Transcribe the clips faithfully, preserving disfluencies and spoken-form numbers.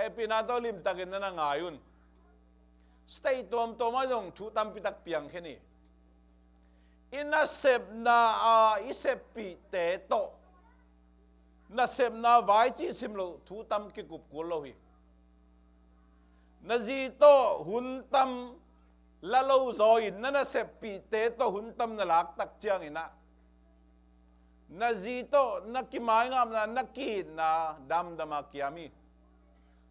Hehpihna tawh limtakin na na ngai un. State tuamtuam ah zong thu tampi tak piang khin hi. I nasepna a i seppihte tawh nasepna vai cih sim loh thu tam kikup kul lo hi. Na zi tawh hun tam la lo zaw in na naseppihte tawh hun tam na lak tak ciangin ah na zi tawh na kimaingapna, na ki-itna damdam a kiam hi.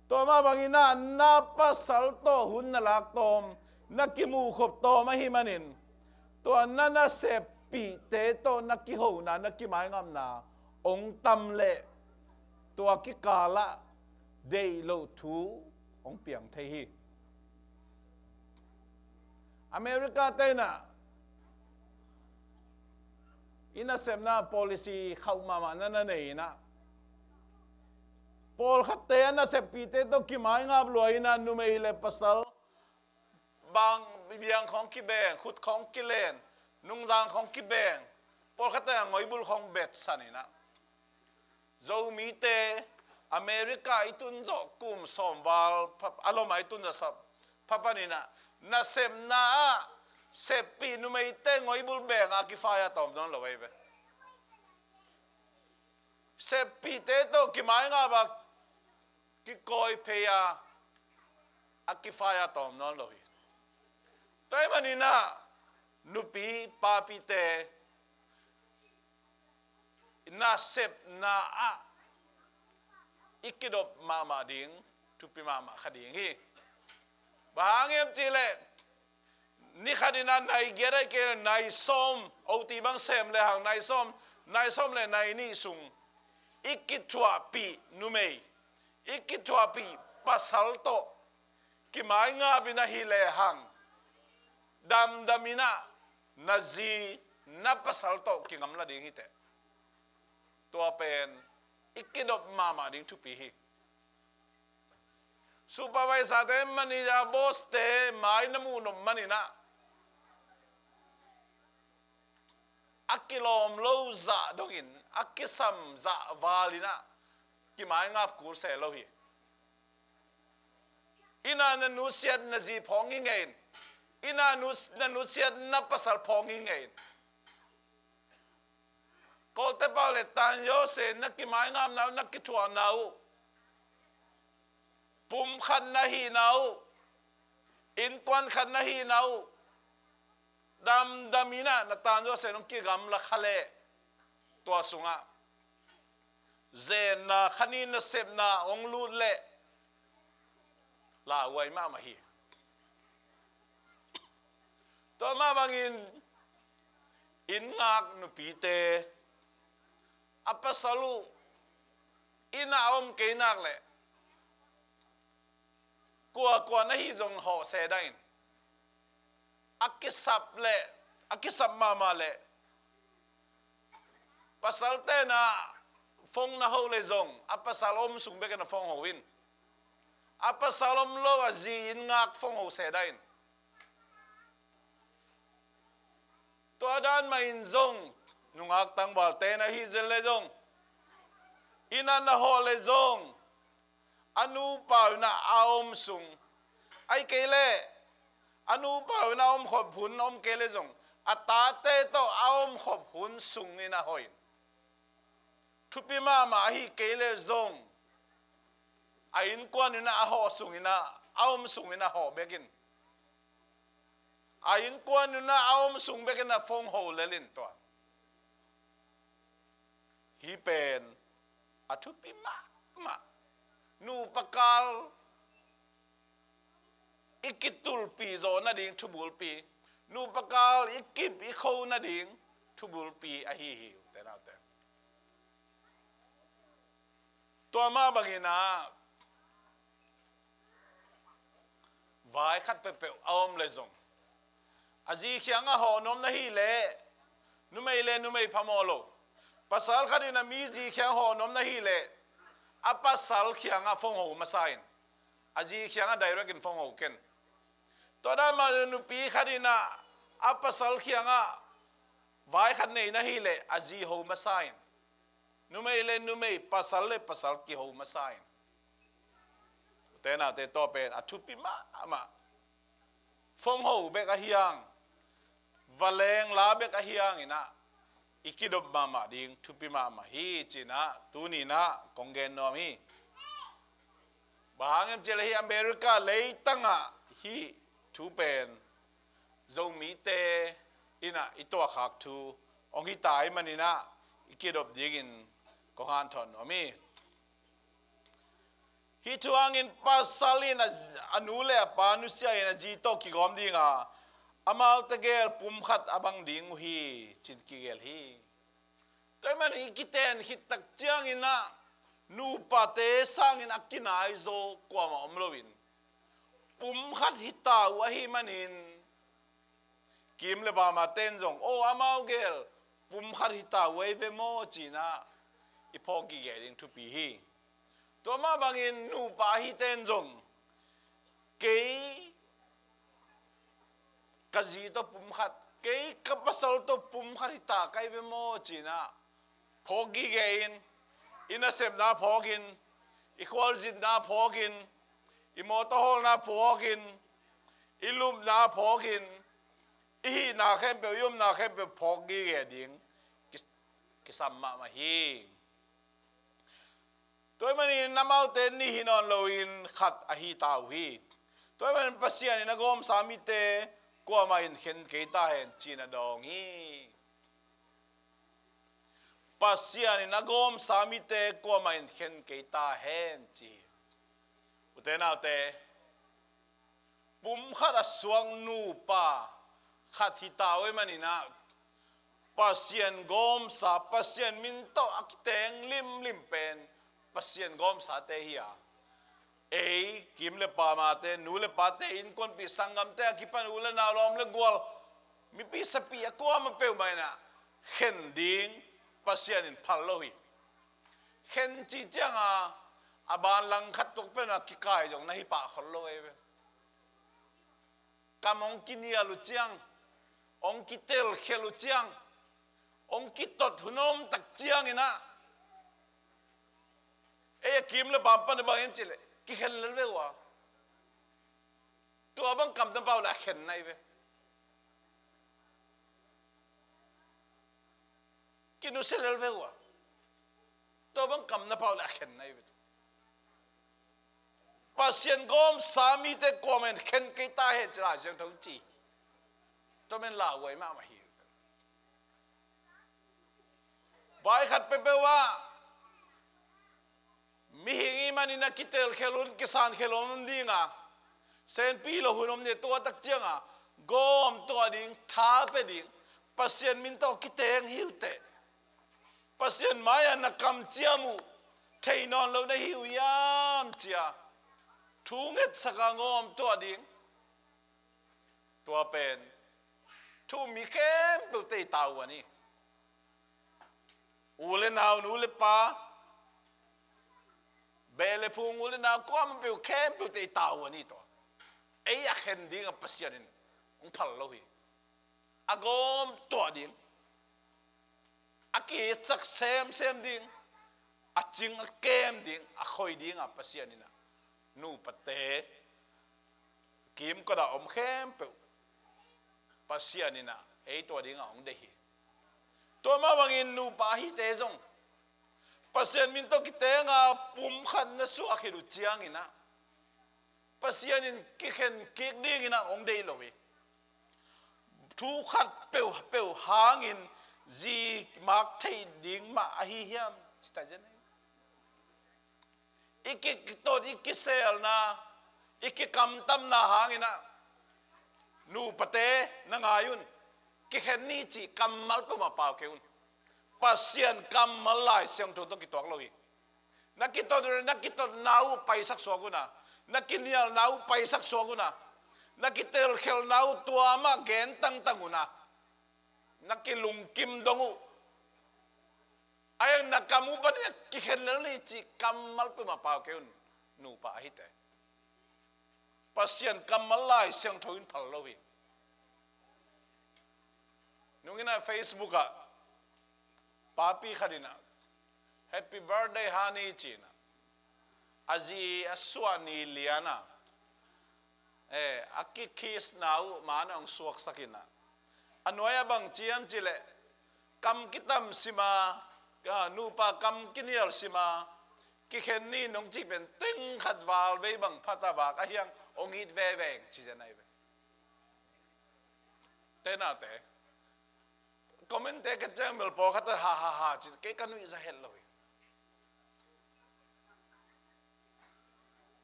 Tua mah bangin ah na pasal tawh hun na lak tawm, na kimuhkhop tawm ahih manin tua na naseppihte tawh na kihona, na kimaingapna hong tam leh tua kikal ah deih loh thu hong piang thei hi. America te in ah i nasepna policy khauh mahmah na na nei in ah, pawlkhatte a naseppihte tawh kimaingap lua in ah numei le pasal bang biang khawng kibeng, khut khawng kilen, nungzang khawng kibeng, pawlkhatte a ngoibul khawng betsan in ah, Zomite America i tun zawh kum sawm val pha-, a lom a i tun zawh sap pha panin ah nasepna ah seppih numeite ngoibul beng a kifai a tawm nawn lo ahi ve. Seppihte tawh kimaingap a kikawi phei a a kifai a tawm nawn lo hi. Tua ahih manin ah nupi papite nasepna ah i kidop mahmah ding thupi mahmah kha ding hi. Bang hang hiam cih leh ni khat in ah nai giat ahih kei leh nai sawm, oti bang sem le hang nai sawm, nai sawm le nai nih sung i kithuahpih numei, i kithuahpih pasal tawh kimaingap in ahih le hang damdam in ah na zi na pasal tawh kingamla ding hi teh. Tua pen i kidop mahmah ding thupi hi. Supervisor te, manager, boss te mai na muh nop manin ah a kilawm lo zah dongin, a kisam zah val in ah kimaingap kul se lo hi. In ah na nusiat na zi phawng hi ngei in, in ah nus-, na nusiat na pasal phawng hi ngei in. Kawlte pau le tan zawse na kimaingapna uh, na kithuahna uh, pum khat na hihna uh, innkuan khat na hihna uh, damdam in ah na tan zawse nong kigamla kha leh tua sungah zenna khanin nasepna hong lut leh lauhuai mahmah hi. Tua mah bangin inn ngak nupite a pasal uh inn ah a om kei nak leh kuakua na hih zong hawh se dah in. A kisap leh, a kisap mahmah leh, pasalte na phone na ho leh zong a pasal om sung bekin a phone ho in. A pasal om lo a zi inn ngak phone ho se dah in. Tua dan mah in zong nungak tangvalte na hih zel leh zong, inn ah na hawh leh zong a nupa uh in ah a om sung, ahih kei leh a nupa uh in ah a omkhop hun om kei leh zong a tate tawh a omkhop hun sungin a hawh in. Thupi mahmah ahih kei leh zong a innkuan uh in ah a hawh sungin ah, a om sungin a hawh bekin, a innkuan uh in ah a om sung bekin a phone ho lel in tua. Hih pen a thupi mahmah. Nupa kal i kitulpih zawh nading thubulpi, nupa kal i kip i kho nading thubulpi ahi hi, ute naute. Tua mah bangin ah vai khat peuhpeuh a om leh zong, a zi kiangah hawh nuam na hih leh numei le numei phamawh lo. Pasal khat in ah mi zi kiangah hawh nuam na hih leh a pasal kiangah phone ho masa in. A zi kiangah direct in phone ho ken. Tua dan mah nupi khat in ah a pasal kiangah vai khat nei na hih leh a zi ho masa in. Numei le numei, pasal le pasal kiho masa in. Tenate tua pen a thupi mahmah. Fongho bek ahi hang, valeng la bek ahi hang inah i kidop mahmah ding thupi mahmah hi cinah tuninah kong gen nuam hi. Bang hang em cih leh hih America leitangah hih thu pen Zomite inah i tuahkhak thu hong hita ahih maninah i kidop dingin kong hanthawn nuam hi. Hih thu hangin pasal in a, a nu le a pa nusia in a zi tawh kigawm dinga, amaute gel pumkhat a bang ding uh hi, cin kigel hi. Tua ahih manin i kiten khit tak cianginah nupate sangin a kinaizaw kuamah om loin pumkhat hita uh ahih manin kim le pama ten zong, aw, amau gel pumkhat hita uh ahi ve maw cinah i phawk gige ding thupi hi. Tua mah bangin nupa hiten zong, kei ka zi tawh pumkhat, kei ka pasal tawh pumkhat hita ka hi ve maw cinah phawk gige in, i nasepna phawkin, i khualzinna phawkin, i mawtaw hawlna phawkin, i lupna phawkin, i hihna khempeuh, i omna khempeuh phawk gige ding ki, kisam mahmah hi. Tua ahih manin amaute nih hi nawn loin khat ahi ta uh hi. Tua ahih manin Pasian in a gawmsa mite kuamah in khen kei ta hen, ci-in a dawng hi. Pasian in a gawmsa mite kuamah in khen kei ta hen, ci hi. Ute naute, pumkhat a suak nupa khat hita uh ahih maninah Pasian gawmsa, Pasian min tawh a kiteng limlim pen Pasian gawmsate hi a, ei kim le pamate, nu le pate, innkuanpih sanggamte a kipan u le nau, lawm le gual, mipi sapi a kuamah peuhmah inah khen ding Pasian in phal lo hi. Khen cih cianga a ban langkhat tuak peuhmah kikai zong na hi pah khol lo ei ve. Kam hong kinial uh ciang, hong kitelkhel uh ciang, hong kitot hun a om tak cianginah ei a kim le pam pan a bang hiam cih leh kikhen lel ve uh a, tua bang kam na pau leh a khen na hi ve. Kinusia lel ve uh a, tua bang kam na pau leh a khen na hi ve. Pasian gawmsa mite kuamah in khen kei ta hen, ci Lai Siangtho in ci. Tua men lauhuai mahmah hi. Vai khat peuhpeuh ah mihing i manin a kitelkhel hun, kisankhel hun om dinga, senpi lo hun om ding, tua tak cianga gawm tuah ding, tha pia ding, Pasian min tawh kiteng hi uh teh, Pasian mai-ah na kamciam uh thei nawn lo na hi uh hiam, ci-a thu ngetsak a gawm tuah ding. Tua pen thu-um mi khempeuh tei ta uh a ni. U le nau, nu le pa, beh le phung, u le nau, kuamah peuh khempeuh tei ta uh a ni. Tua ei a khen dingah Pasian in hong phal lo hi. A gawm tuah ding, a kiitsak semsem ding, a cing a kem ding, a khoi dingah Pasian inah nupate kimkot a om khempeuh Pasian inah ei tua dingah hong deih hi. Tua mah bangin nupa hite zong Pasian min tawh kitenga pumkhat na suak khit uh cianginah Pasian in kikhen kik dinginah hong deih lo hi. Thu khat peuhpeuh hangin zi mak theih ding mah ahi hiam, ci ta zen hi. I kitot, i kiselna, i kikamtamna hanginah nupate na ngai un. Kikhen ni cih kammal peuhmah pau kei un. Pasian kammal Lai Siangtho tawh kituak lo hi. Na kitot, na kitotna uh paisak suak una, na kinialna uh paisak suak una, na kitelkhelna uh tua mah gen tangtang una, na kilungkim dong uh. Ai na kam uh panin a kikhen lel ni cih kammal peuhmah pau kei un. Nupa ahite Pasian kammal Lai Siangtho in phal lo hi. Nung inah Facebook ah papi khat inah, "Happy birthday, honey," ci-inah, a zi a suah ni lian a, eh, a kikiss na uh man a hong suaksak in ah, a nuai ah bang ci hiam cih leh, kam kitam sim a, ah, nupa kam kinial sim a, kikhen ni nong cih pen teng khat val vei bang phat a vak a hiang hong it veve ing ci zen ahi ve. Te nate, comment te ka ciang bel pawlkhat a ha ha ha ci, kei ka nuihzah het lo hi.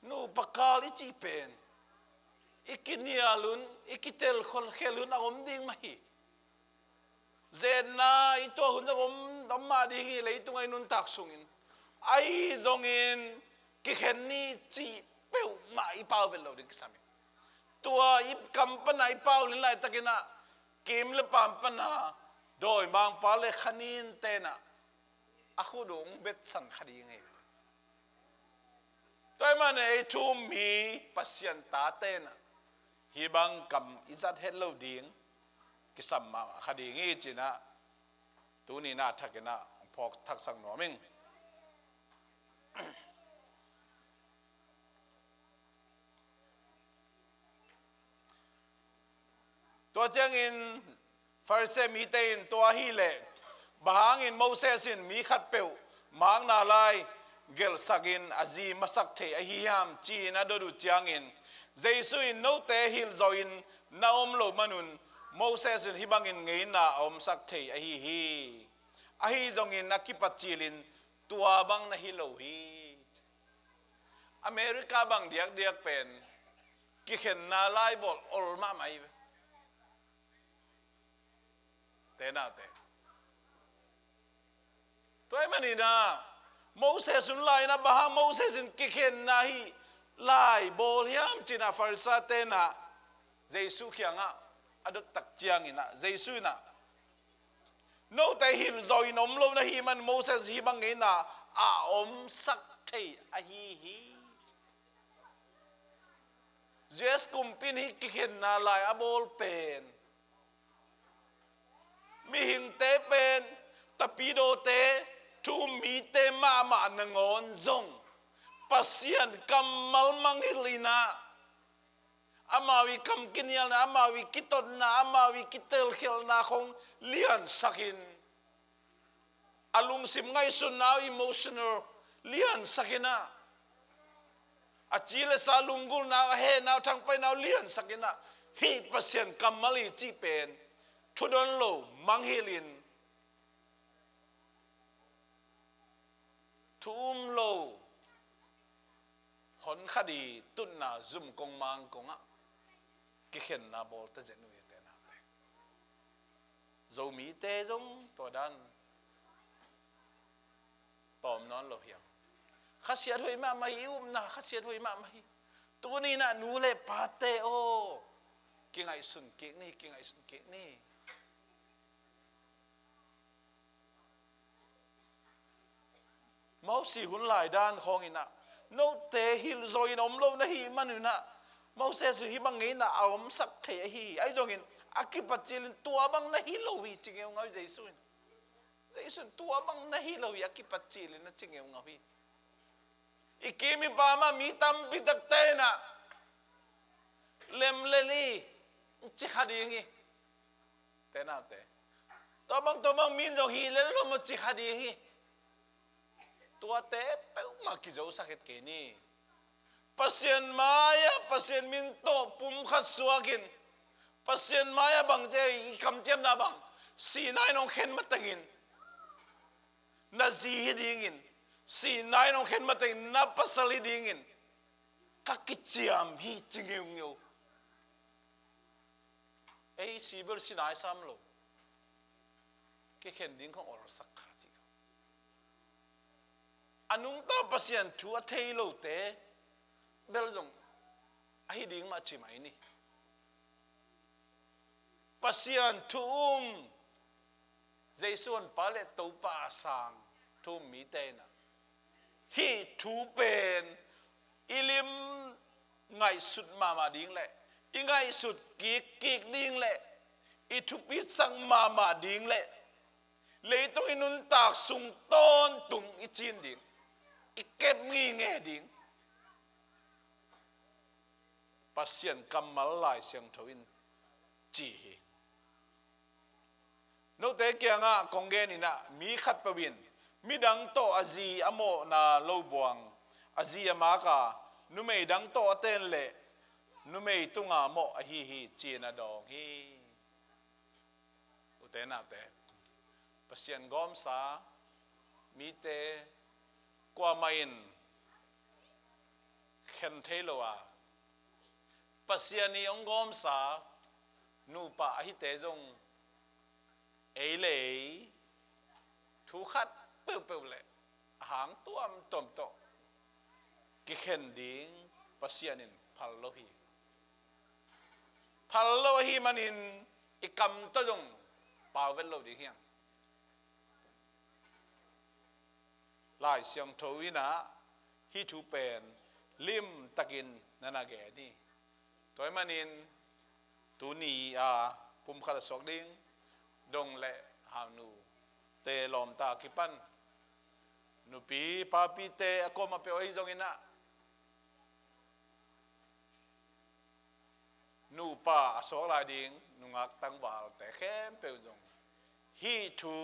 Nupa kal i cih pen i kinial un, i kitel khol khel un a om ding mah hi. Zetna i tuah hun zong om, om mah ding hi, leitung a i nuntak sungin. Ahi zongin kikhen ni cih peuhmah i pau vet lo ding kisam hi. Tua i kam pana i pau lin laitakin ah, kim le pam pana dawimangpa le khanin ten ah a khut uh hong betsan kha ding hi. Tua ahih manin ei thu um mi Pasian taten ah hih bang kam i zat het lo ding kisam mahmah kha ding hi ci-in ah, tuni-in ah thakin ah hong phawk thaksak nuam ing. Tua ciangin Pharisee mite in, "Tua ahih leh bang hangin Moses in mi khatpeuh makna lai gelhsakin a zi masak thei ahi hiam?" ci-in a dot uh ciangin, Jesu in, "Note hilh zawhin na om loh manun Moses in hih bangin ngeina a omsak thei ahi hi. Ahi zongin a kipat cilin tua bang na hi lo hi." America bang diakdiak pen kikhenna laibawl ol mahmah hi ve. Te nate. Tua ahih manin ah Moses hun lai-in ah bang hang Moses in kikhenna hih laibawl hiam ci-in ah Pharisee-te in ah Jesu kiangah a dot tak ciangin ah Jesu in ah, "Note hilh zawhin om lo na hih man Moses hih bang ngeina a omsak thei ahi hi." U S kumpi in hih kikhenna lai a bawl pen, mihingte pen, tapidaw te, thu um mite mahmah nangawn zong Pasian kammal mangngilh in ah, amau i kam kinialna, amau i kitotna, amau i kitelkhialhna khong liansakin, a lungsim ngaihsutna uh, emotional, liansakin ah, a ci le sa lunggulhna uh, a hehna uh, thangpaihna uh liansakin ah, hih Pasian kammal i cih pen thudon lo, mangngilh in, thu um lo, honkhat i tutna zum kong mang kong ah kikhenna bawl ta zen uh hi. Te nate, Zomite zong tua dan tawm nawn lo hiam? Khasiat hoih mahmah hi, i upna khasiat hoih mahmah hi. Tuni-in ah nu le pate aw, kingaihsun kik ni, kingaihsun kik ni. Mosi hun lai dan khawngin ah, "Note hilh zawhin om lo na hih manun ah, Moses in hih bang ngeina a omsak thei ahi hi. Ahi zongin a kipat cilin tua bang na hi lo hi," ci ngeungau hi Jesu in. Jesu in, "Tua bang na hi lo hi, a kipat cilin," a ci ngeungau hi. I kim i pam ah mi tampi takte in ah, "Lemlel i," ci kha ding hi. Te nate, "Tua bang, tua bang min zong hi lel lo maw," ci kha ding hi. Tuate peuhmah kizosak het kei ni. Pasian mai-ah Pasian min tawh pumkhat suakin, Pasian mai-ah bang ci, i kamciamna bang, "Sinai nong khen matengin na zi hi dingin, Sinai nong khen matengin na pasal hi dingin ka kiciam hi," ci ngeungeu. Ei si bel Sinai sam lo, kikhen ding khong olsak kha ci. A nungta Pasian thu a thei lote bel zong ahi ding mah ci mai ni. Pasian thu um, Jesu Honpa le Topa a sang thu um mite in ah, hih thu pen i lim ngaihsut mahmah ding le i ngaihsut kikkik ding le i thupitsak mahmah ding le leitung i nuntak sung tawntung i cin ding, i kep ngingei ding, Pasian kammal Lai Siangtho in ci hi. Note kiangah kong gen in ah, mi khatpeuh in midang tawh a zi a mawhna lo buang, a zi a mak a, numei dang tawh a ten leh numei tunga mawh ahi hi, ci-in a dawng hi. Ute naute, Pasian gawmsa mite kuamah in khen thei lo a, Pasian ii hong gawmsa nupa ahite zong ei le ei thu khat peuhpeuh le a hang tuamtuam tawh kikhen ding Pasian in phal lo hi. Phal lo ahih manin i kam tawh zong pau vet lo ding hi hang. Lai Siangtho in ah hih thu pen limtakin na na gen hi. Tua ahih manin tuni a pumkhat a suak ding dong le haunute lawmta kipan nupi papite a kuamah peuh ahi zongin ah, nupa a suak lai ding nungak tangvalte khempeuh zong hih thu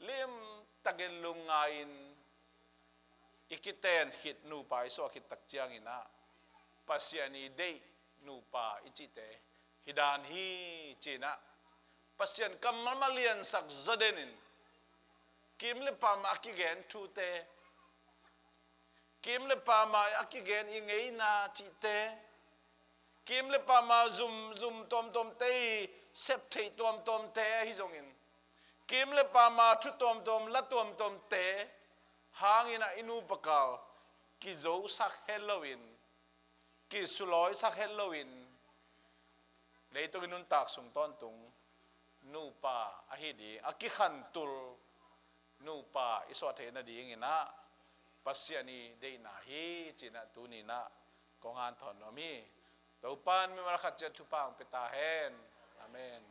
limtakin lungngai-in i kiten khit, nupa i suah khit tak ciangin ah Pasian ii deih nupa i cihte hi dan hi, ci-in ah Pasian kammal mah liansak zaw den in, kim le pam a kigen thute, kim le pam a kigen i ngeina cihte, kim le pam a zum, zum tuamtuamte, i sep theih tuamtuamte ahi zongin, kim le pam a thu tuamtuam, la tuamtuamte hangin ah i nupa kal kizosak het loin, kisulawisak het loin, leitung i nuntak sung tawntung nupa ahi ding, a kikhantul nupa i suah theih nadingin ah Pasian ii deihna hi, ci-in ah tuni-in ah kong hanthawn nuam hi. Topa'n mimal khat ciat thupha hong pia ta hen. Amen.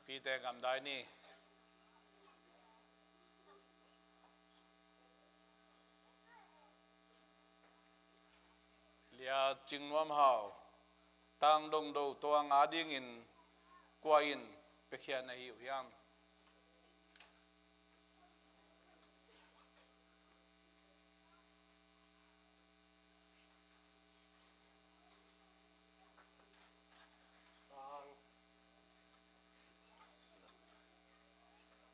Pite gamdai ni. Lia Cing Nuam Hau, Tang Dong Do Tuang adingin kua in piakhia na hi uh hiam? Tang,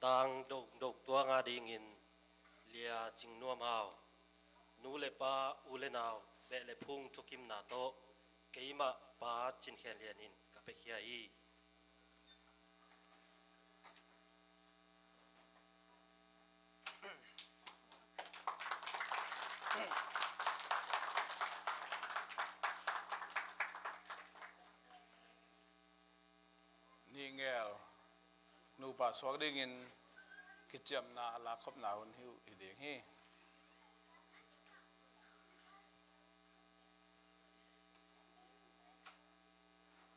Tang Dong Do Tuang adingin Lia Cing Nuam Hau, nu le pa, u le nau, beh le phung thukimna tawh keimah Pa Cin Khen Lian in ka piakhia hi. Nih ngel nupa suak dingin kiciamna a lakkhopna hun hi uh hi ding hi.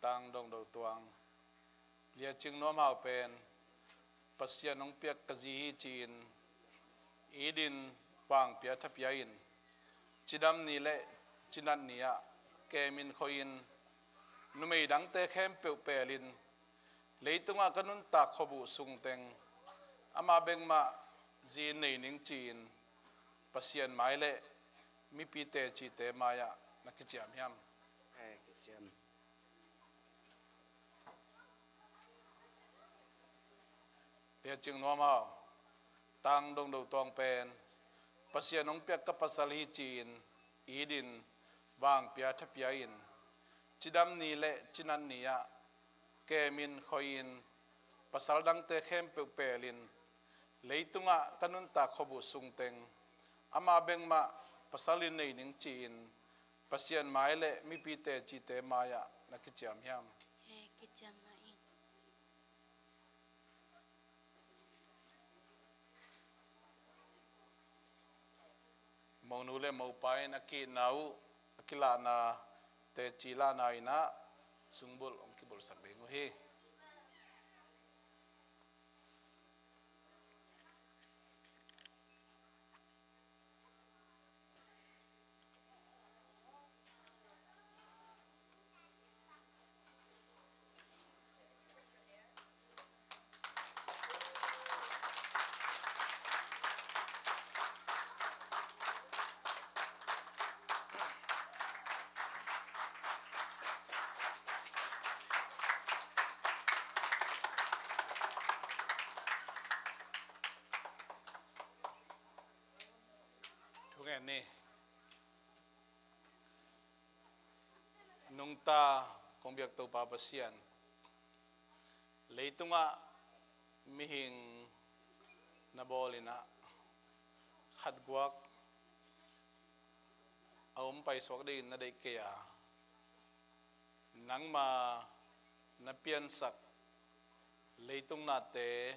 Tang Dong Do Tuang, Lia Cing Nuam Hau pen Pasian hong piak ka zi hi ci-in, it in, vangpia thapia in, cidam ni le cinat ni-ah kemin khoih in, numei dangte khempeuh pelin, leitungah ka nuntak khuabuh sungteng amah bek mah zi nei ning ci-in Pasian mai le mipite cite mai-ah na kiciam hiam? Eh, kiciam. Lia Cing Nuam Hau, Tang Dong Do Tuang pen Pasian hong piak ka pasal hi ci-in it in, vangpia thapia in, cidam ni le cinat ni-ah kemin khoih in, pasal dangte khempeuh pelin, Leitungah ka nuntak khuabu sungteng ama bengmah pasal in nei ning ci-in Pasian mai le mipite cite mai-ah na kiciam hiam? He, kiciam mah ing. Monu le mopa in a kihna uh, a kilahna teci lahna in ah sungbulh hong kibulhsak ding uh hi. Thungen ni. Nungta kong biak Topa Pasian, leitungah mihing na bawl in ah khatguak a om paisuak dingin na deih kei a, nangma na piansak leitung nate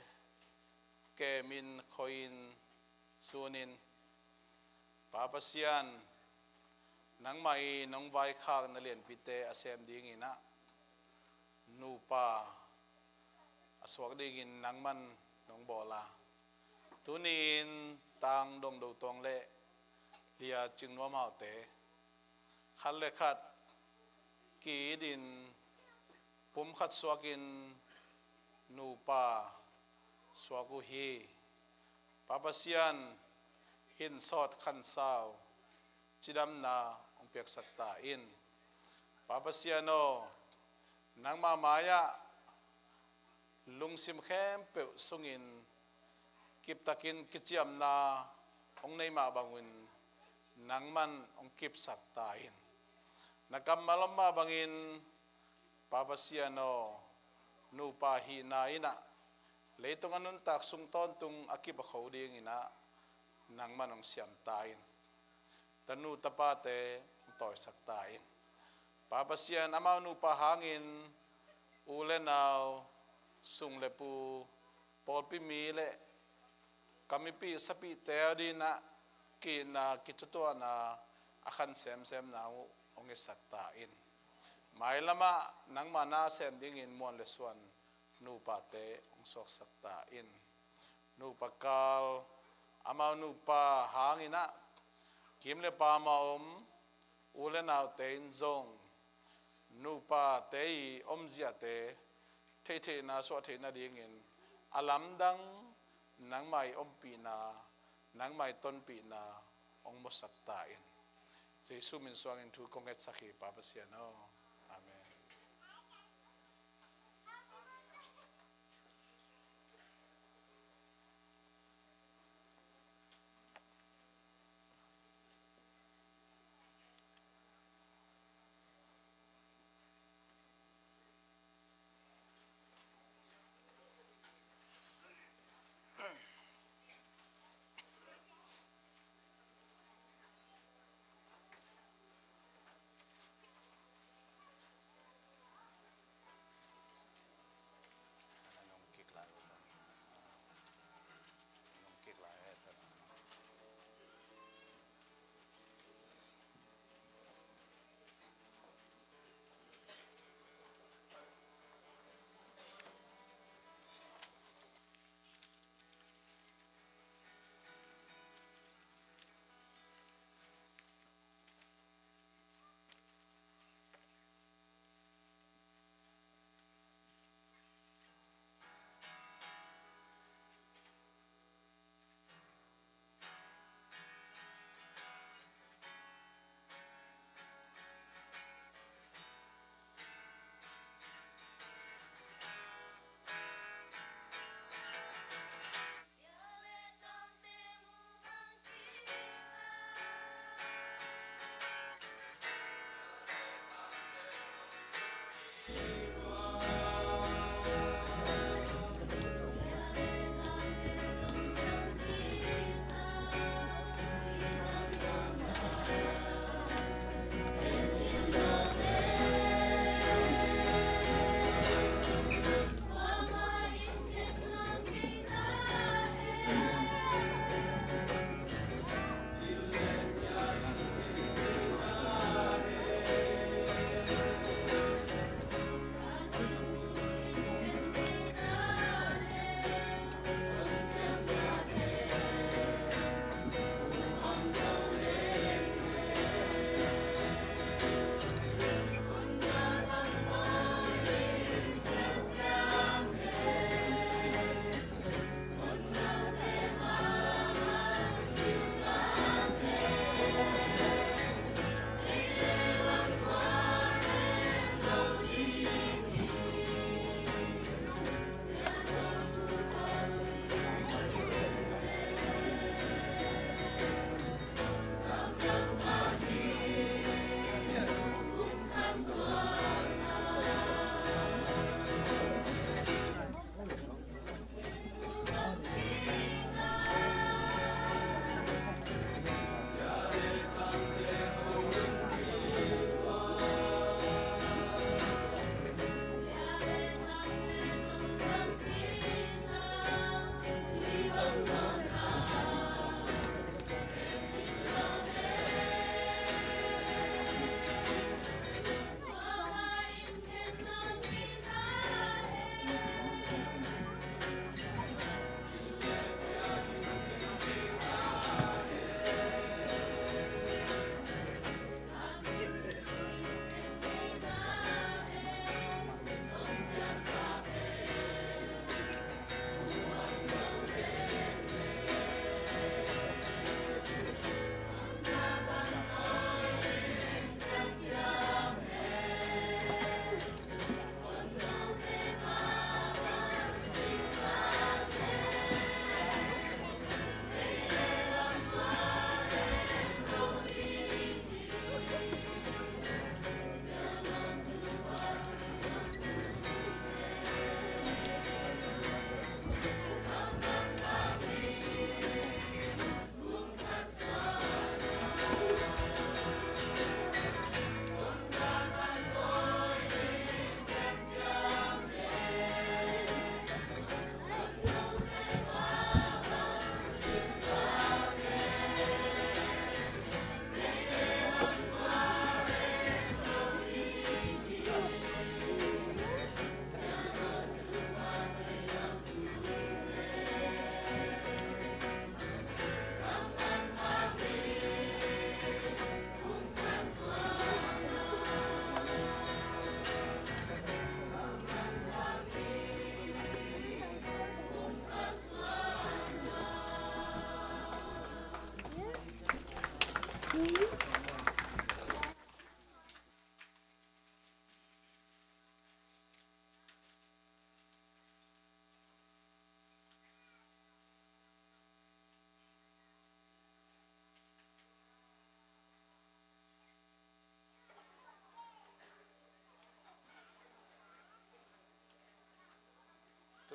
kemin, khoih in, sun in. Pa Pasian, nangmah in nong vaikhak na lianpite a sem dingin ah nupa a suak dingin nangman nong bawl a, tuni-in Tang Dong Do Tuang le Lia Cing Nuam Hau te khat le khat ki-it in pumkhat suakin nupa suak uh hi. Pa Pasian, hinsawt khansau cidamna hong piaksak ta in. Pa Pasian aw, nangma mai-ah lungsim khempeuh sungin kiptakin kiciamna hong nei mah bangin nangman hong kipsak ta in. Na kammal om mah bangin Pa Pasian aw, nupa hihna in ah leitung a nuntak sung tawntung a kip a kho dingin ah nangman hong siam ta in. Tanu tapate hong tawisak ta in. Pa Pasian, amau nupa hangin u le nau, sung le pu, pawlpi mi le ka mipih sapihte adingin ah ki-itna, kithutuahna a khan semsemna uh hong hisak ta in. Mailamah nangma na sem dingin muan le suan nupate hong suaksak ta in. Nupa kal, amau nupa hangin ah kim le pam a om u le naute in zong nupate i omziate theihtheihna suah theih nadingin a lamdang nangma i ompihna, nangma i tonpihna hong musak ta in. Jesu min suangin thu kong ngetsak hi, Pa Pasian aw. Amen.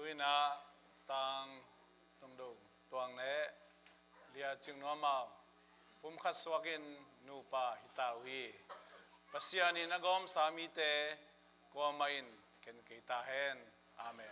Tu-in ah Tang Nungdo Tuang le Lia Cing Nuam Mau pumkhat suakin nupa hi ta uh hi. Pasian in a gawmsa mite kuamah in ken kei ta hen. Amen.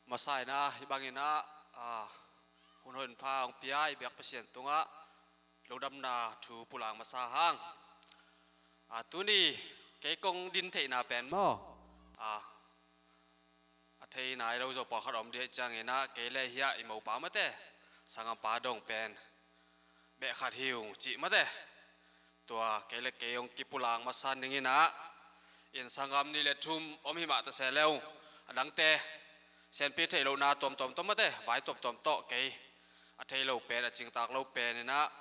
Masa in ah hih bangin ah, ah, hun hoih hun pha hong pia i biak Pasian tungah lungdamna thu pulak masa hang. Ah, tuni kei kong din theihna pen maw, ah, a thei nai lo zaw pawlkhat om dih ciangin ah kei le hiah i mopa mate, sanggampa dong pen beh khat hi ung cih mate. Tua kei le kei hong kipulak masa ning in ah, in sanggam nih le thum om hi mah ta se le ung, a dangte sianpi theih lohna tuamtuam tawh mate, vai tuamtuam tawh kei a thei lo pen, a cingtak lo pen in ah,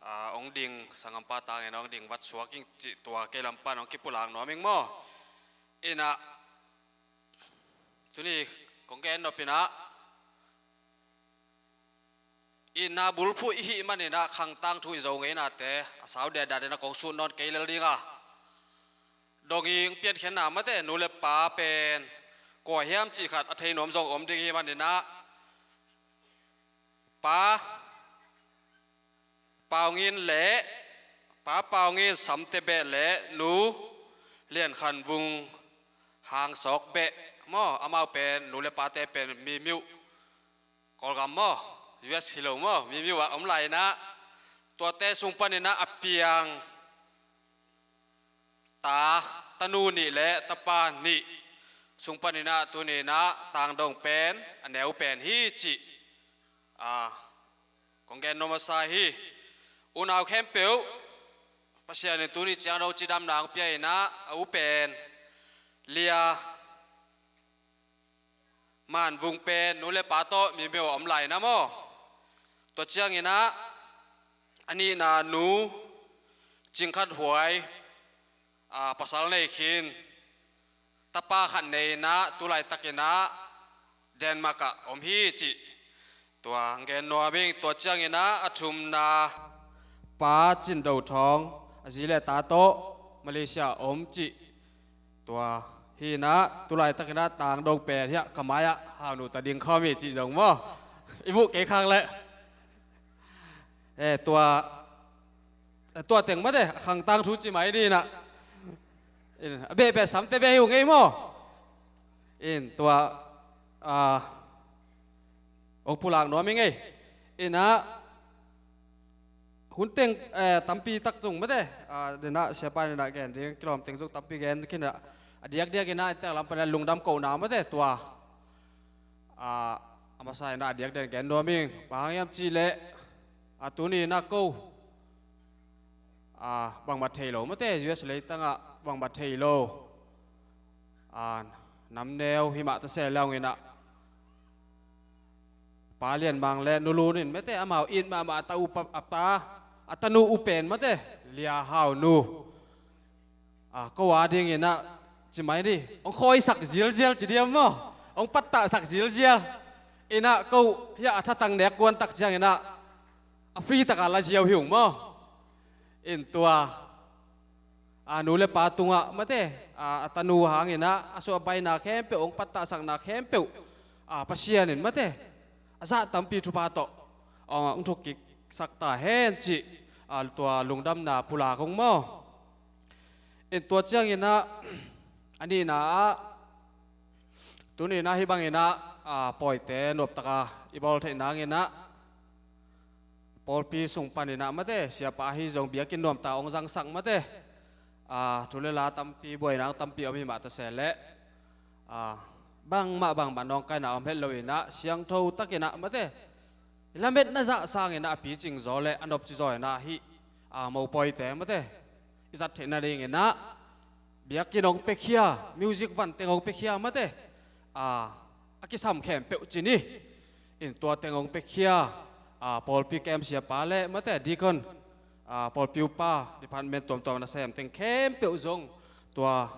ah, hong ding, sanggampa tangin hong ding vat suak ing cih tua kei lam pan hong kipulak nuam ing maw. In ah tuni kong gen nop in ah, itna bulphuh i hih manin ah khang tangthu i Zo ngeinate a sau dehdah in ah kong sut nawn kei lel ding a, dong ing, piankhiatna mate, nu le pa pen kua hiam cih khat a thei nuam zong om ding i hih manin ah, Pa Pau Ngin le, Pa Pau Ngin Samte Beh le Nu Lian Khan Vung Hang Sawk Beh maw, amau pen nu le pate pen Mimiuh, Kawlgam maw, U S hi lo maw, Mimiuh ah om lai in ah, tuate sung panin ah a piang ta, tanu nih le tapa nih sung panin ah tuni in ah tangdong pen a neu pen hi cih, ah, kong gen nuam masa hi. Unau khempeuh, Pasian in tuni ciang dong cidamna hong pia in ah, a u pen Lia Man Vung pen nu le pa tawh Mimiuh a om lai in ah maw. Tua ciangin ah a nihna nu Cing Khat Huai, ah, pasal nei khin, tapa khat nei in ah tu laitakin ah Denmark ah om hi cih tua gen nuam ing. Tua ciangin ah a thumna Pa Cin Do Thawng, a zi le ta tawh Malaysia om cih tua hi in ah, tu laitakin ah tangdong pen hiah ka mai-ah Hau Nu ta ding khawm hi cih zong maw, i muh kei khak leh. Eh, tua, tua teng mate, a khang tangthu ci mai ni in ah. In, a behbeh Samte Beh hi uh ngei maw. In, tua, ah, hong pulak nuam hi ngei. In ah, hun teng, eh, tampi tak zong mate, ah, den ah siapa in ah gen ding kilawm teng zong tampi gen khin ah, a diakdiak in ah, i tek lam pan ah lungdam kohna mate tua, ah, a masa in ah a diakdiak in gen nuam ing. Bang hang hiam cih leh, ah, tuni in ah ko, ah, bangmah thei lo mate, U S leitang ah bangmah thei lo, ah, namneu hi mah ta se le ung in ah, Pa Lian Mang le Nu Lun in mate, amau it mahmah a ta u pa, a pa, a tanu u pen mate, Lia Hau Nu, ah, ko a ding in ah ci mai ni, hong khawisak zialzial ci diam maw, hong pattahsak zialzial. In ah ko hiah a thatang nek kuan tak ciangin ah a free tak ah la ziau hi ung maw. In tua, a, nu le pa tungah mate, a, a tanu hangin ah a suahbaina khempeuh, hong pattahsakna khempeuh, a, Pasian in mate, a zah tampi thupha tawh, a, hong thukkiksak ta hen cih, a, tua lungdamna pulak ung maw. In tua ciangin ah, a nihna ah, tuni in ah hih bangin ah, a, pawite nuamtak a i bawl theih nangin ah, pawlpi sung panin ah mate, siapa ahi zong biakinn nuamtak hong zangsak mate, a, thu le la tampi, buaina tampi om hi mah ta se leh, a, bangmah bangmah nawngkaina om het lo in ah, siangtho takin ah mate, i lametna zah sanginah a picing zaw le a nopci zaw inah hih, a, mopawite mate i zat theihna dinginah biakinn hong pekhia, music vanteng hong pekhia mate, a, a kisam khempeuh ci ni. In tua teng hong pekhia, a, pawlpi kemsiapa le mate deacon, a, pawlpi upa, department tuamtuam a nasem teng khempeuh zong tua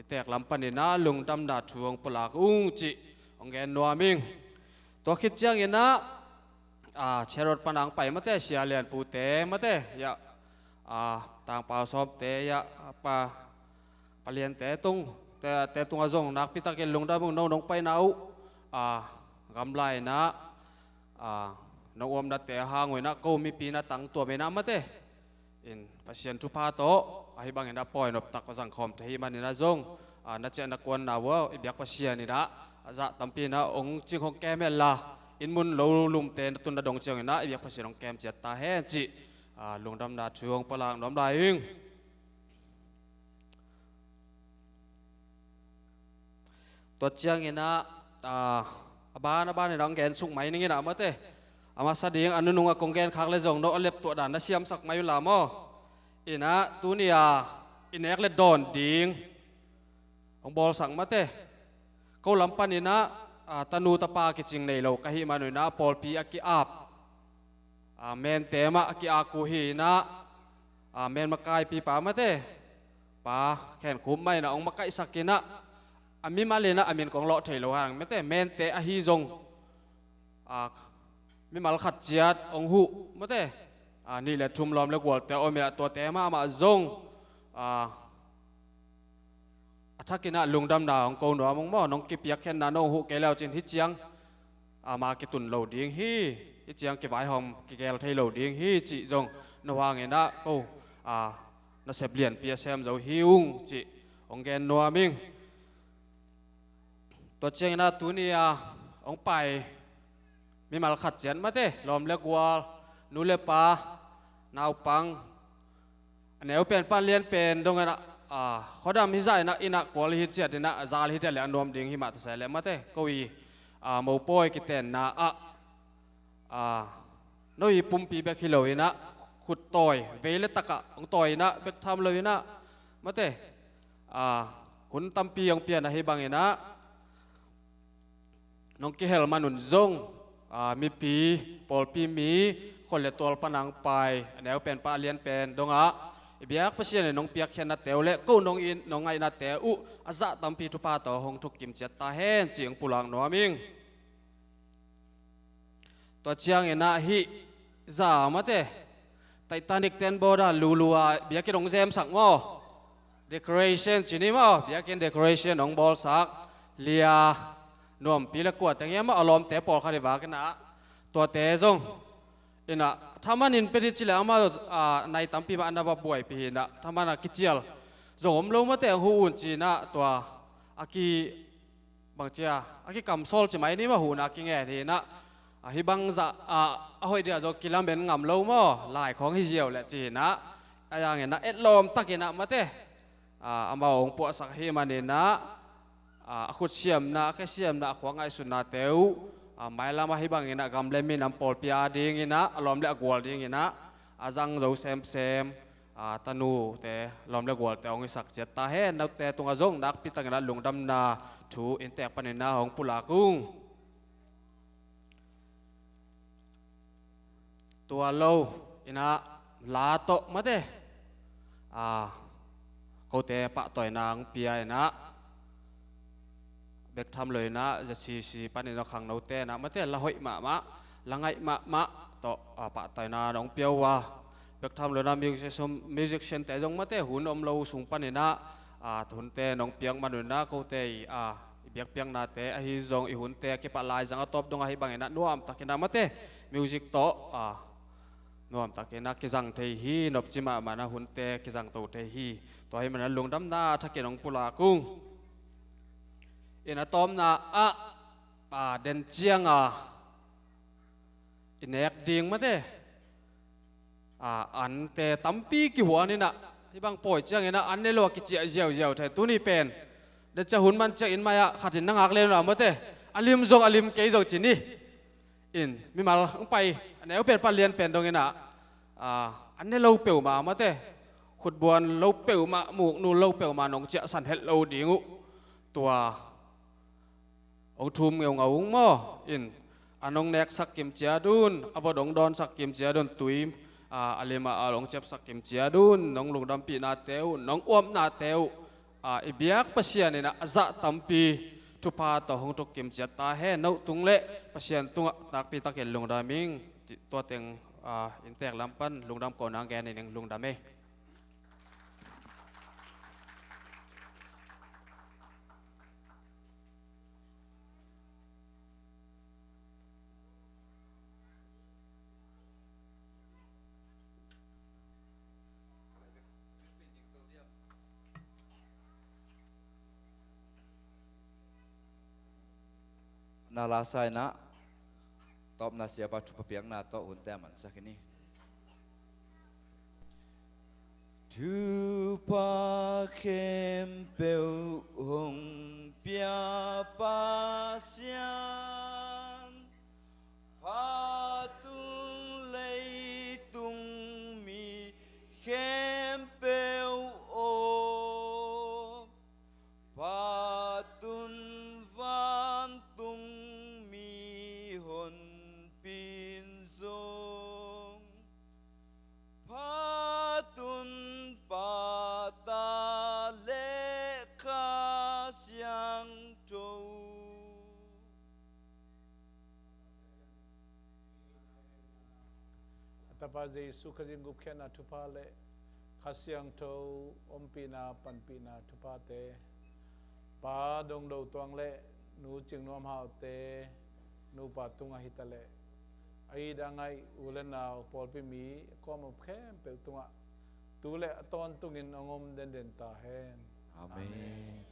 i teek lam paninah lungdamna thu hong pulak ung cih hong gen nuam ing. Tua khit cianginah, a, Cherot pana hong pai mate, Sia Lian Pute mate, ya, a, Tangpau Sawmte, ya, a, pa, Paliante tung, te, te tungah zong nakpitakin lungdam ung, no nong paina uh, a, gamla inah, a, nong omnate a hang uh inah ko mipi na tangtuam inah mate in Pasian thupha tawh ahi bangin a pawi noptak a zangkhawmte hi maninah zong, a, na ciah na kuanna uh a i biak Pasian inah a zah tampi inah hong cing hong kem henla, inn mun lo lumte na tun na dong cianginah i biak Pasian hong kem ciat ta hen cih, a, lungdamna thu hong pulak nuam lai ing. Tua cianginah, a, a ban a ban inah hong gen suk mai ninginah mate, a masa ding a nunung a kong gen khak le zong no a leptuah dan na siamsak mai unla maw? Inah tuni a i nek le dawn ding hong bawlsak mate. Ko lam paninah, a, tanu tapa kicing nei lo ka hih man uh inah pawlpi a ki-ap, a, mente mah a ki-ak uh hi inah, a, men makaipipa mate Pa Khen Khup mah inah hong makaihsak inah, a, mimal inah a min kong lawh thei lo hang mate, mente ahi zong, a, mimal khat ciat hong huh mate, a, nih le thum lawm le gualte a om inah tuate mahmah zong, a, a thakinah lungdamna hong ko nuam ung maw? Nong kipiakkhiatna nong huh kei leu cin hih ciang, a, ma kitun lo ding hi, hih ciang kivaihawm kigel thei lo ding hi cih zong no hanginah ko, a, nasep lianpi a sem zo hi ung cih hong gen nuam ing. Tua cianginah tuni a hong pai mimal khat ciat mate, lawm le gual, nu le pa, naupang, a neu pen pan lian pen dong inah, a, khuadam hi zah inah, inah kual hi ciat inah, a zal hi ciat le a nuam ding hi mah ta se le mate, ko i, a, mopawi kitenna ah, a, no i pumpi bek hi lo inah, khut tawi vei le takah hong tawi inah, bek tham lo inah mate, a, hun tampi hong pian ahi banginah nong kihel man un zong, a, mipi, pawlpi mi, khol le tual panang pai, a neu pen pan lian pen dongah i biak Pasian in nong piakkhiatnate uh le ko nong in nong ngaihnate uh a zah tampi thupha tawh hong thukkim ciat ta hen cih hong pulak nuam ing. Tua cianginah hih za mate, Titanic ten bawda lulu a biakinn hong zemsak maw? Decoration ci ni maw? Biakinn decoration hong bawlsak lia nuampi le kua teng hiam maw, a lawmte pawlkhat i vak inah tuate zong inah thaman in pia dih ci le amah, a, nai tampi mah na va buaipih hi inah thaman a kicial zong om lo mate, hong huh un ci inah tua a ki bangcia a kikamsawl ci mai ni mah, huhna a kingen hi inah, a, hih bangzah, a, a hoih dia zong kilamen ngam lo maw, lai khawng hi ziau le ci inah, a yanginah etlawm takinah mate, a, amau hong puahsak hi maninah, a, a khutsiamna, a khesiamna, a khua ngaihsutnate uh, a, mailam ahi banginah gam le minam pawlpi a dinginah, a lawm le a gual dinginah a zang zo semsem, a, tanute lawm le gualte hong hisak ciat ta hen. Note tungah zong nakpi takinah lungdamna thu inntek paninah hong pulak ung. Tua lo inah la tawh mate, a, kote pahtawina hong pia inah bek tham lo inah Z C C panin a khangnote inah mate la hoih mahmah, la ngaih mahmah tawh, a, pahtawina nong pia uh a, bek tham lo inah musician, musiciante zong mate hun om lo sung paninah, a, hunte nong piak man un inah kote i, a, i biakpiaknate ahi zong i hunte a kipat laizang a tawp dong ahi banginah nuamtakinah mate music tawh, a, nuamtakinah kizang thei hi, nopci mahmahna hunte kizangto thei hi. Tua hi manah lungdamna a thakin hong pulak ung. Inah tawpna ah, a, den cianga i nek ding mate, a, ante tampi kihuan inah, hih bang pawi cianginah an ne lo a kiciah ziauziau thei. Tuni pen den cia hun man ciangin mai-ah khatin na ngak len unah mate, a lim zong a lim kei zong ci ni. in mimal hong pai a neu pen pan lian pen dongin ah, a ne lo peuhmah mate, khutbuan lo peuhmah, muknu lo peuhmah nong ciahsan het lo ding uh. Tua hong thum ngeungau ung maw. In a nong neksak kim ciat un, a vot hong dawnsak kim ciat un, tui a limah a hong ciapsak kim ciat un, nong lungdampihnate uh, nong uapnate uh, a i biak Pasian in a zah tampi thupha tawh hong tuk kim ciat ta hen. Note tung le Pasian tungah nakpi takin lungdam ing. Tua teng a inntek lam pan lungdam kohna gen ning. Lungdam ei. Na la sa in ah tawpna siapa thupha piakna tawh hunte a mansak hi ni. Thupha khempeuh hong pia Pasian, phat un leitung mi khempeuh aw, phat un vantung mihonpi in zong, phat un Pa, Ta le Kha Siangtho. A Tapa Jesuh Khazih gupkhiatna thupha le Kha Siangtho ompihna panpihna thuphate, Pa Dong Do Tuang le Nu Cing Nuam Hau te nupa tungah hi ta leh, a it a ngaih u le nau pawlpi mi a kawm a khempeuh tungah tu le a tawntungin hong om denden ta hen. Amen. Amen.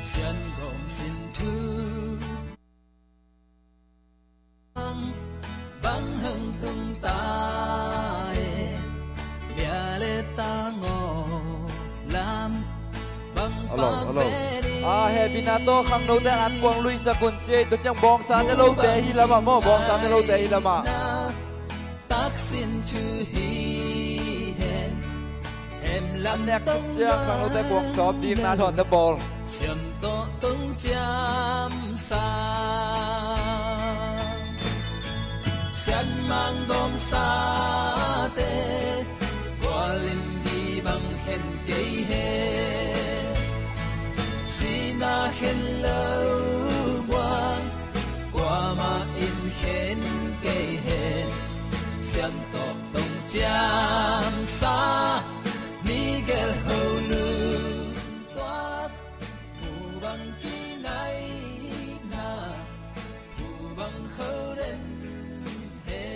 Sian gawm sin thu bang hang tung ta e, bia le ta ngaw lam bang. Hello, hello. A hehpihna tawh khangnote an kuang luisak un ci ei. Tua ciang bawngsa ne lote hi lamah maw, bawngsa ne lote hi lamah. Taksin thu hi hen. An nek tuk ciang khangnote buang sawp ding na thawnte bawl. Siam tawh tong ciam sa, sian mang gawm sate, gualin bi bang khen kei he. Sina khen lo muang, kuamah in khen kei he. Siam tawh tong ciam sa, mi gel ho lungtuak, mu bang kinaihna, mu bang ho den he.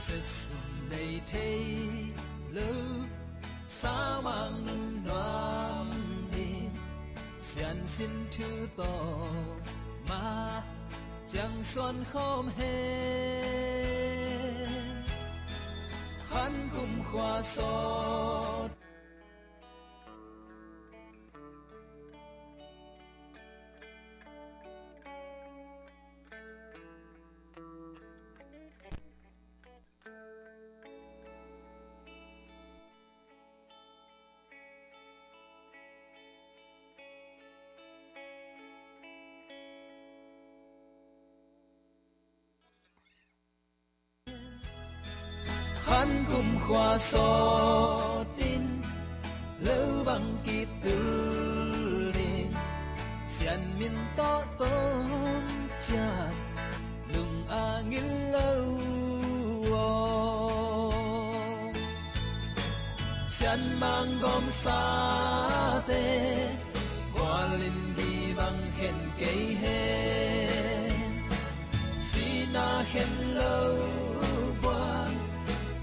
Sesum nei thei lo, saumang nun nuam ding, sian sin thu tawh ma ciang suan khawm hen. Khan kum khua sawt. Kumkhua sawtin lo bang kitul ding, Sian min tawh tawm ciat lung a ngil lo aw. Sian Mang gawmsate gualin gibang khen kei hen. Sihna khen lo buang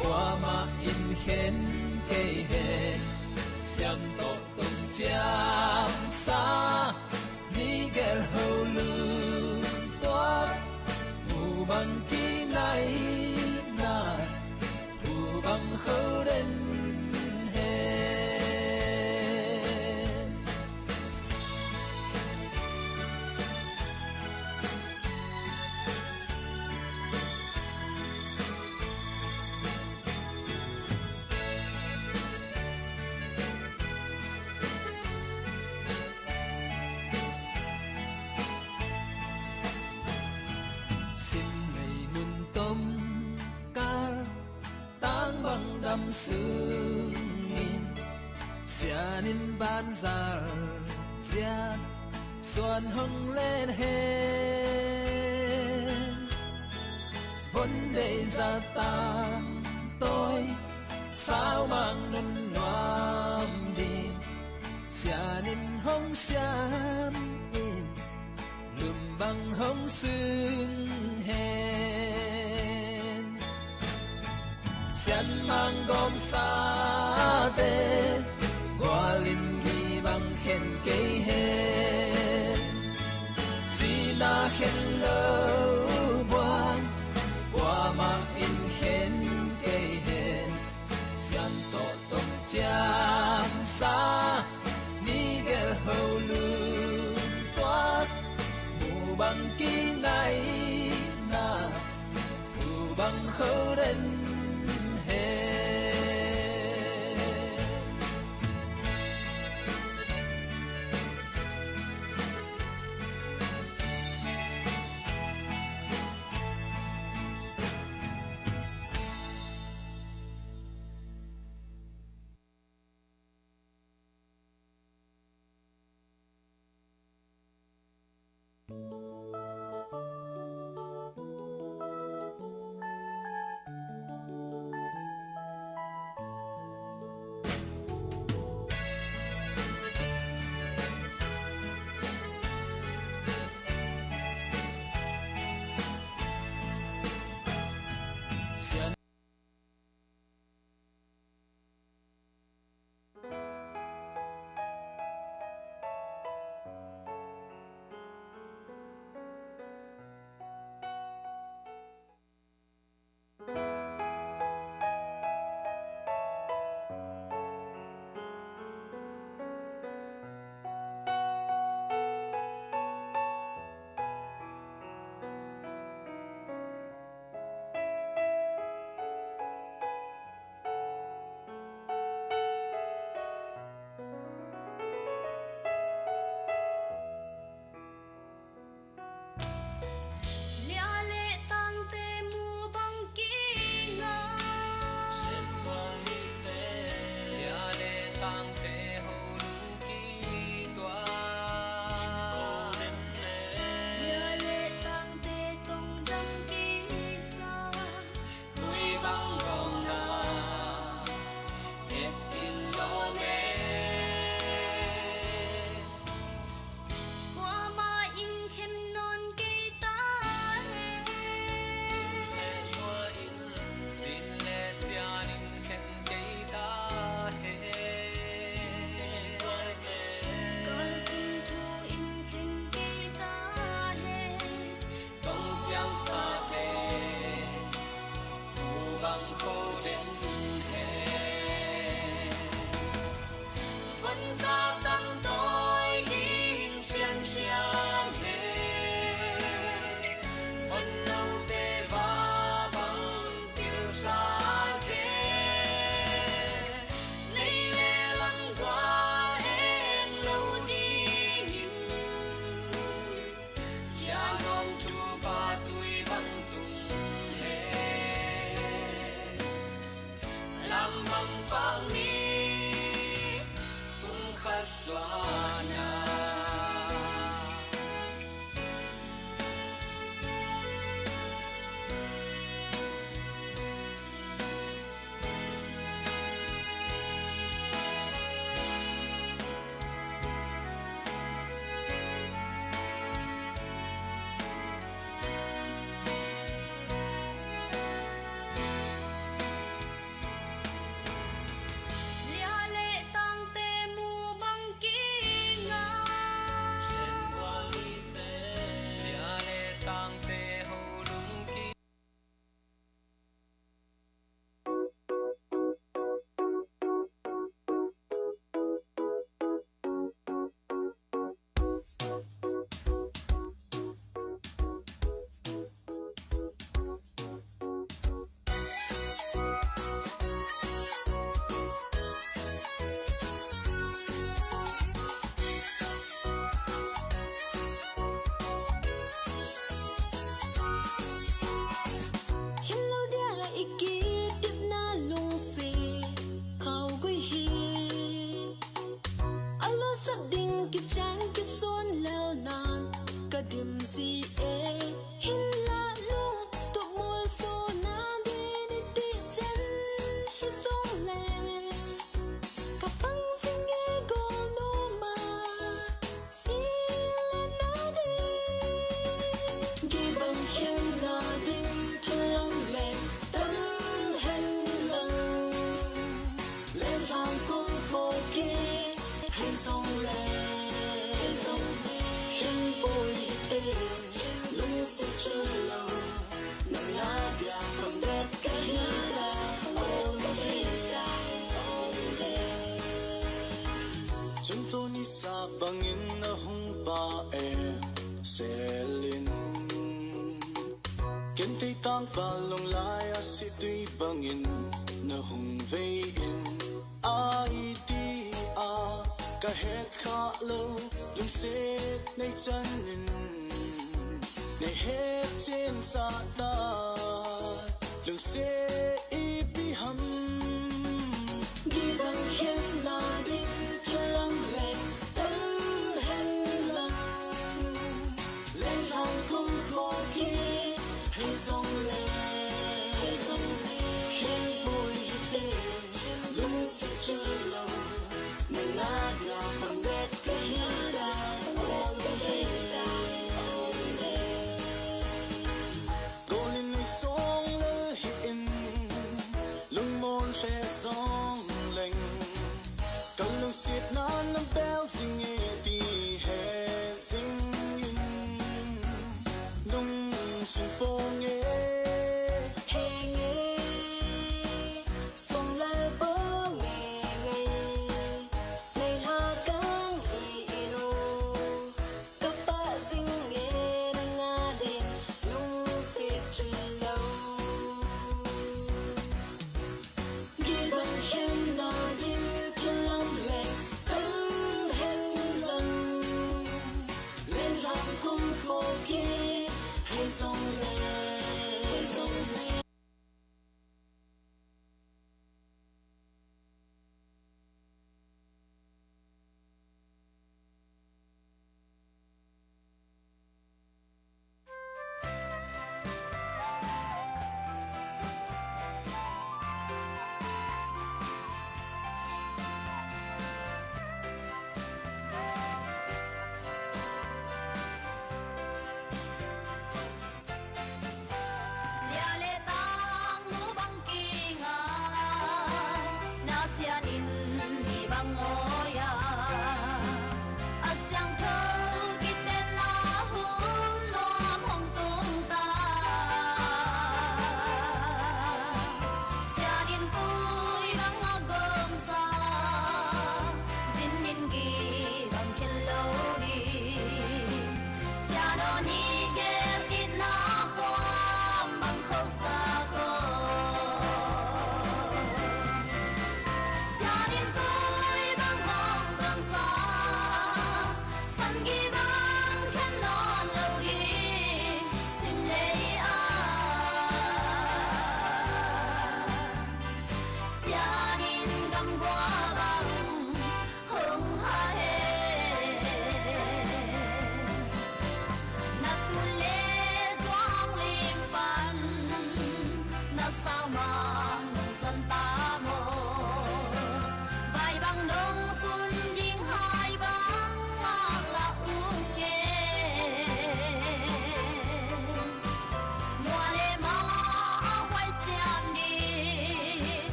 kuamah in khen kei hen. Sian tawh tong ciamsa ni gel ho lungtuak, mu bang kinaina, mu bang ho den hen. Sim lei mun tom kal, tang bang dam sungin, Sian in banzal ciat suan hong len hen. Von deih za tam tawi, sau mang nun nuam ding, Sian in hong siam in, lum bang hong sung hen. Sian Mang gawmsate gualin gibang khen kei hen. Sihna khen lo buang kuamah in khen kei hen. Sian tawh tong ciamsa ni gel ho lungtuak, mu bang kinaina, mu bang ho den hen. Lia le tangte mu bang kina, lia le tangte ho lung kitua, lia le tangte tong dam kisa. Tui bang gawmna et in lo me. Kuamah in khen nawn kei ta hen. Sin le Sian in khen kei ta hen. Kal sin thu in khen kei ta hen. Tong ciamsa te, mu bang kho den hen. Von za tam tawi ing siansiang hen. Von note va bang pilsa hen. Lei le lam gua eng lo dingin. Sia gawm thu pa tui bang tung hen. Lia le tangte mu bang kinga. Lia le tangte ho lungki. Khin lo dia i kidipna lungsi khau gui hi. A lawsak ding kician kisuan lel nan ka dim si e. Hinla lungtup mual so na ding i ti cian hi zong le ka pang zing e gawl no ma. I le na ding gibang khen na ding thu lam le tam hen lang. Len thang kong khawk hi. Hei zong le, hei zong le, khen pawi hi te, lungsi cul lo. Nang na dia pang bet ka hi da, oh, hei da, oh, hei. Cun tuni sa bangin na hung pa e, selin. Ken tei tangpal long lai a si tui bangin na hung vei in. A i ti a ka het khah lo, lungset nei can in nei het cen sa ta, lungset i pi ham. Gibang khen na ding thu lam le tam hen lang. Len thang kong khawk hi. Hei zong le, hei zong le, khen pawi hi te, lungsi cul lo. Nang na dia pang bet ka hi da, oh, hei da, oh, hei. Gawlin lei sawng lel hi in, lungmawn fe zong leng. Ka lungsiatna na bel zing e ti he zing in, nung sung pawng e. Heng e, song lal pawng e ngei, nei hla kang i in o. Ka pah zing e na nga ding lungsi cin lo. Gibang khen na ding thu lam le tam hen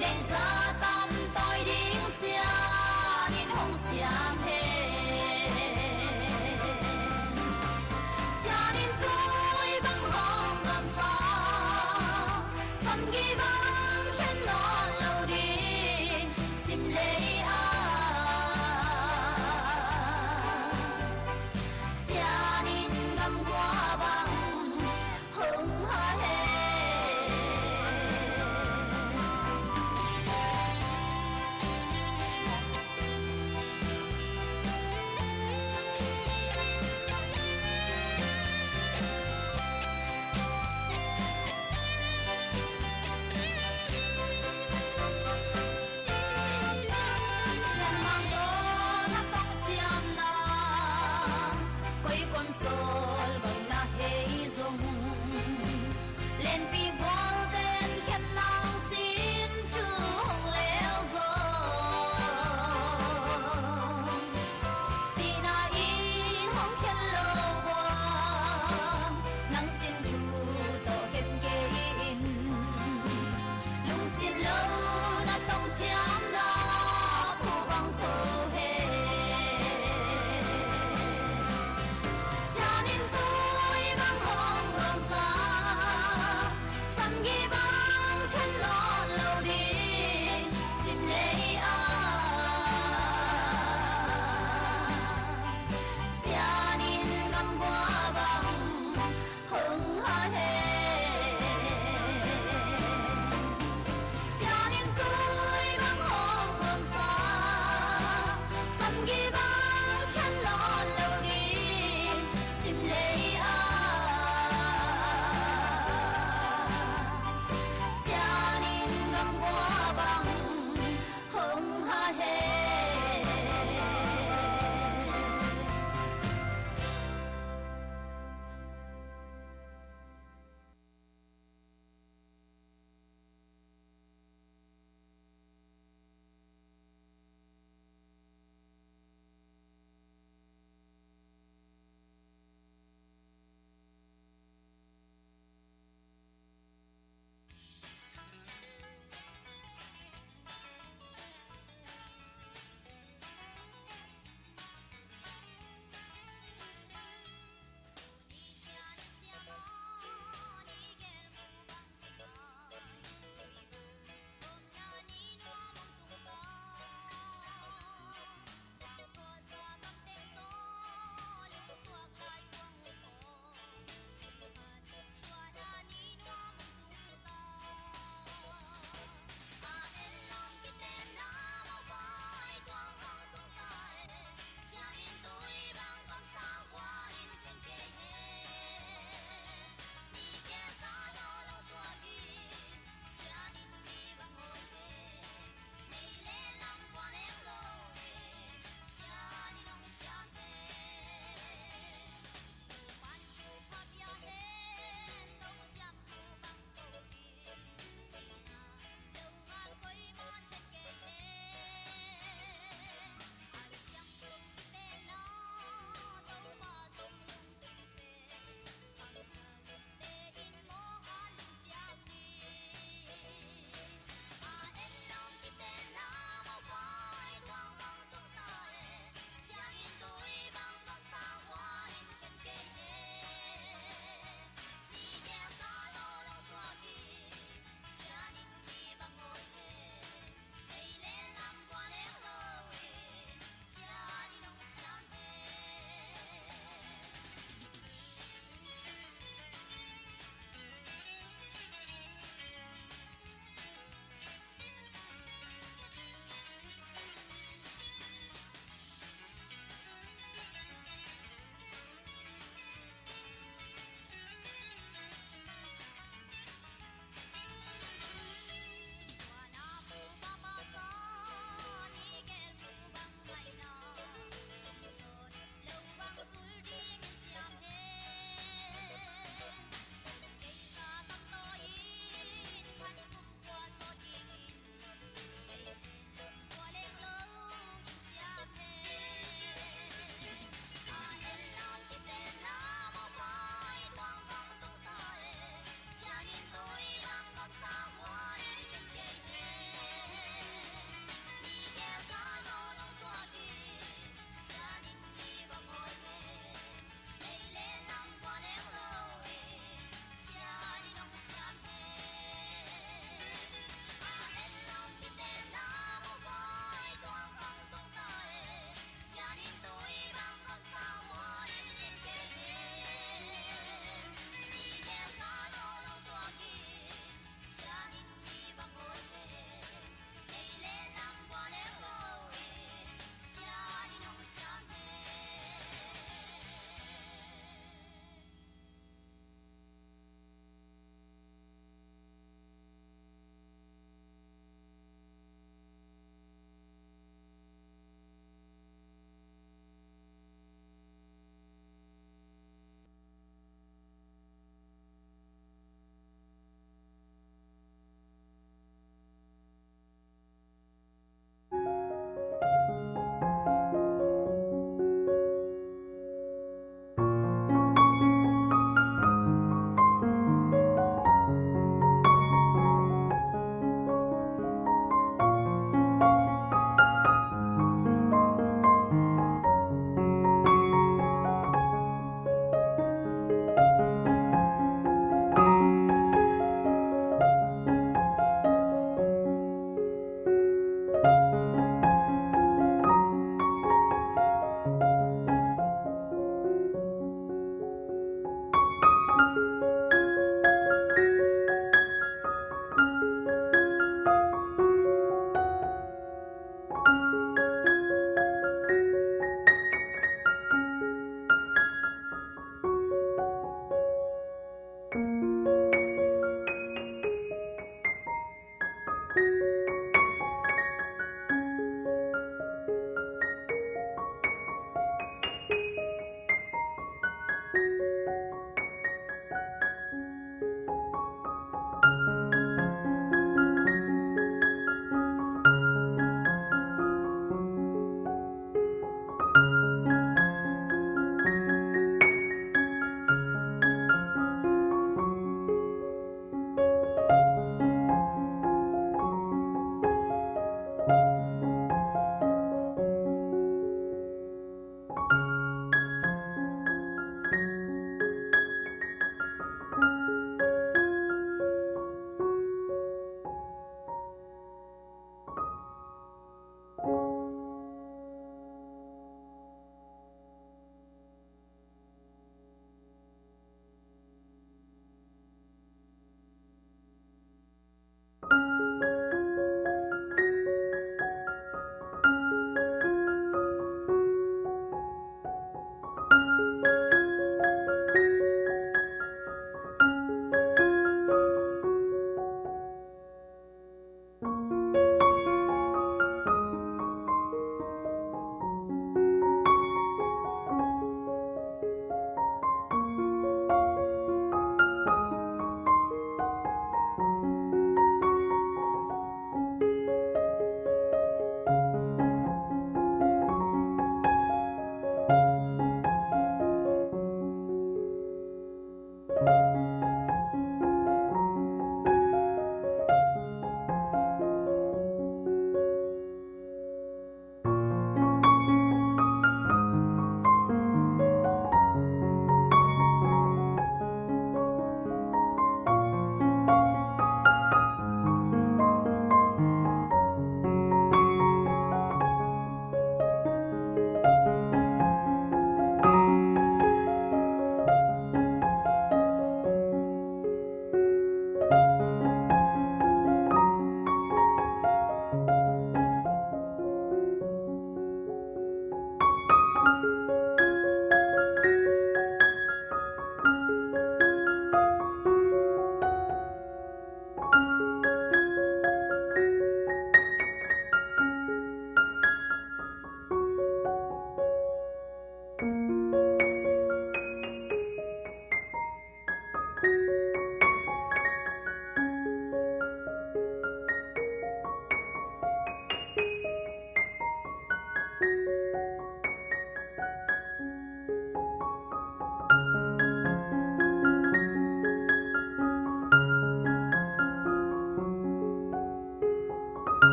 Deihsa tam tawi ding Sian in hong siam hen. Sian in tawi bang hong kamsak, samgi bang khen nawn lo ding sim lei ah. Sian in gam kua bang hong ha hen.